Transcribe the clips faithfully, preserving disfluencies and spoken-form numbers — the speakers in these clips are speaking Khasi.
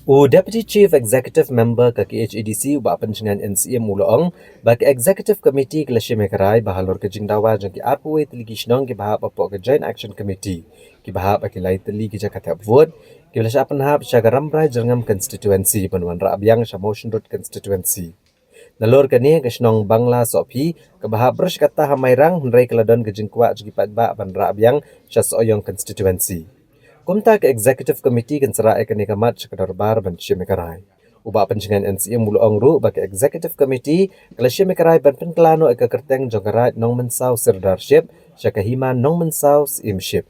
U Deputy Chief Executive Member ka K H A D C, u Bah Pynshngaiñ N C M, u la ong ba ka Executive Committee ka la shim ïa ka rai ba halor ka jingdawa jong ki arphew tylli ki shnong kiba hap hapoh ka Joint Action Committee, kiba hap ha ki lai tylli ki jaka thep vote, ki la shah pynhap sha ka Rambrai Jyrngam Constituency ban wanrah biang sha Mawshynrut Constituency. Nalor kane, ka shnong Bangla Sohphi kaba hap briew kata ha Mairang, hynrei ka la don ka jingkwah jong ki paidbah ban rah biang sha Sohiong Constituency. Kumta ka Executive Committee kan sa rah ïa kane ka mat sha ka dorbar ban shim ïa ka rai. U Bah Pynshngaiñ N C M u la ong ruh ba ka Executive Committee ka la shim ïa ka rai ban pynkylla noh ïa ka kyrteng jong ka Raid Nongmynsaw Sirdarship sha ka Hima Nongmynsaw Syiemship,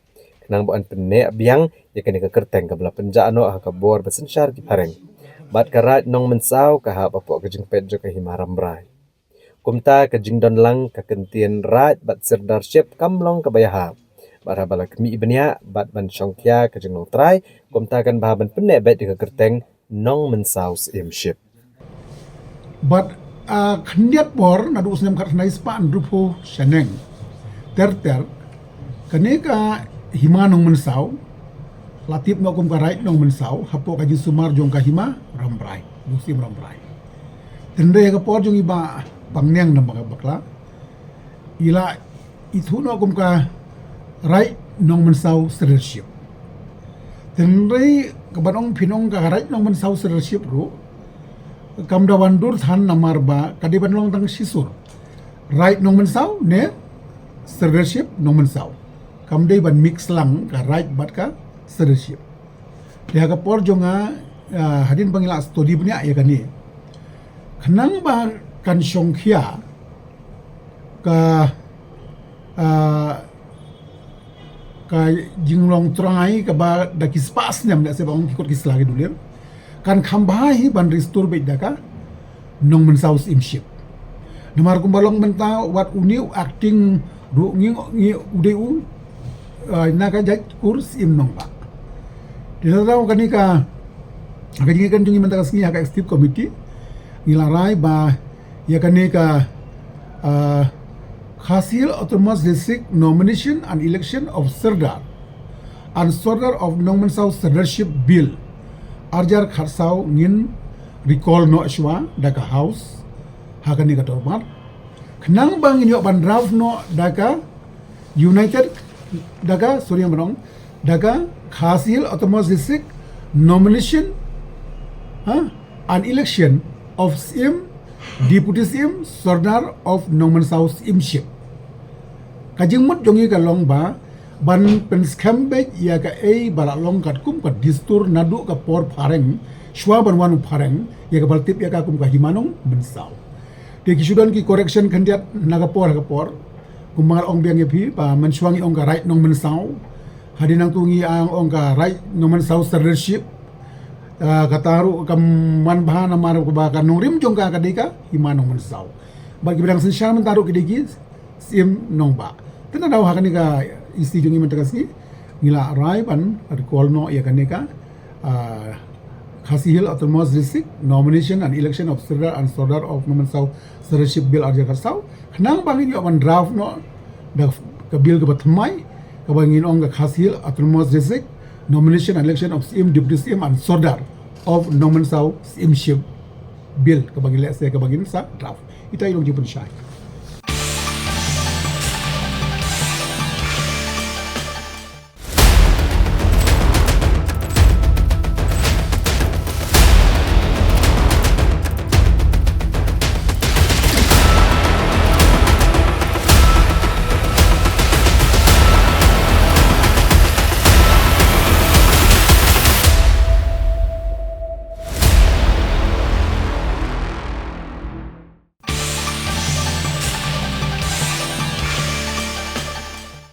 khnang ba yn pynneh biang ïa kane ka kyrteng kaba la pynjah noh ha ka bor ba synshar ki phareng. Bad ka Raid Nongmynsaw ka hap hapoh ka jingpeit jong ka Hima Rambrai. Kumta ka jingdon lang ka kyntien Raid bad Sirdarship kam long kaba ïahap. Bad haba la khmih bniah bad ban shongkhia ka jinglong trai, kumta kan bha ban pynneh beit ïa ka kyrteng Nongmynsaw Syiemship. Bad, ah, khyndiat por naduh u snem khatkhyndai spah hynriewphew shaneng ter ter, kane ka Hima Nongmynsaw la tip noh kum ka Raid Nongmynsaw hapoh ka jingsumar jong ka Hima Rambrai, Museum Rambrai. Hynrei ha ka por jong i Bah Pangniang Nambakla, i la ithuh noh kum ka Raid Nongmynsaw Sirdarship. Hynrei kaban ong phin ong ka Raid Nongmynsaw Sirdarship ruh kam da wan dur than, namar ba ka dei ban long tang shisur, Raid Nongmynsaw ne Sirdarship Nongmynsaw. Kam dei ban mix lang ka Raid bad ka Sirdarship. Te ha ka por jong nga, ah, hadien ba ngi la study bniah ïa kane, khnang ba kan shongkhia ka, ah, ka jinglong trai kaba da ki spah snem, lehse ba ong ki kot ki sla ki dulir, kan kham bha hi ban restore beit da ka Nongmynsaw Syiemship. Namar kumba long mynta, wat une u acting ruh ngi, ngi u dei u, ah, na ka jait kur Syiem Nongbah. Te na daw kane ka, ka jingïakren jong ngi mynta ka sngi ha ka Executive Committee, ngi la rai ba ïa kane ka, ah, Khasi Hills Autonomous District Nomination and Election of Sirdar and Sordar of Nongmynsaw Sirdarship Bill arjar khatsaw ngin recall noh shuwa da ka House ha kane ka dorbar, khnang ba ngin ïoh ban draft noh da ka United, da ka, sorry, nga ong, da ka Khasi Hills Autonomous District Nomination, ha, and Election of Syiem, Deputy Syiem, Sordar of Nongmynsaw Syiemship. Ka jingmut jong ngi ka long ba ban pynskhem beit ïa kaei ba la long katkum ka dustur naduh ka por phareng, shuwa ban wan u phareng, ïa kaba la tip ïa ka kum ka Hima Nongmynsaw. Te ki shu don ki correction khyndiat na ka por ha ka por. Kumba nga la ong biang ïa phi ba mynshuwa ngi ong ka Raid Nongmynsaw, hadien nangta ngi ong ka Raid Nongmynsaw Sirdarship. Ah, kata ruh kam man bha namar ba ka nongrim jong ka ka dei ka Hima Nongmynsaw. Bad kiba dang synshar mynta ruh ki dei ki Syiem Nongbah. Te na daw ha kane ka issue jong ngi mynta ka sngi, ngi la rai ban recall noh ïa kane ka, ah, Khasi Hills Autonomous District Nomination and Election of Sirdar and Sordar of Nongmynsaw Sirdarship Bill arjar khatsaw, khnang ba ngin ïoh ban draft noh da ka bill kaba thymmai, kaba ngin ong ka Khasi Hills Autonomous District Nomination and Election of Syiem, Deputy Syiem and Sordar of Nongmynsaw Syiemship Bill, kaba ngin leh se, kaba ngin sa draft. Ita i long jingpynshai.